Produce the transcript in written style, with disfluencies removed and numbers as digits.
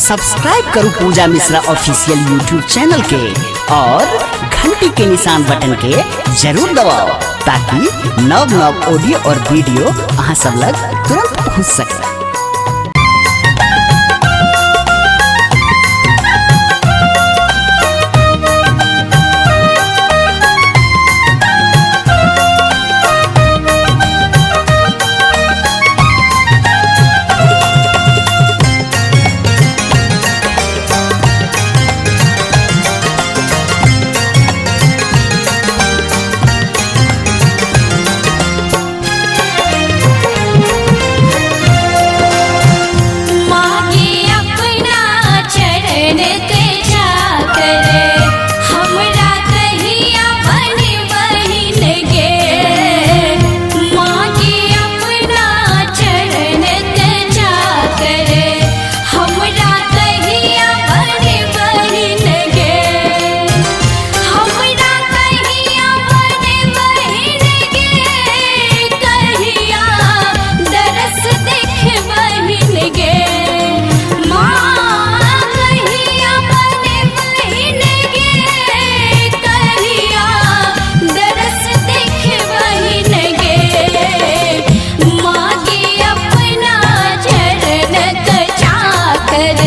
Subscribe करू पूजा Mishra official YouTube channel के और घंटी के निशान बटन के जरूर दबाओ ताकि नव नव ऑडियो और वीडियो अहाँ सब लग तुरंत पहुँच सके। मांगे अपना चरण के चाकर हमरा कहिया बन बहिन गे। मांगे अपना चरण के चाकर हमरा कहिया बन बहिन गे। हमरा कहिया बन बहिन गे, कहिया दरस देख बहिन गे। माँ कहिया बन बहिन गे, कहिया दरस देख बहिन गे। मांगे अपना चरण चाकर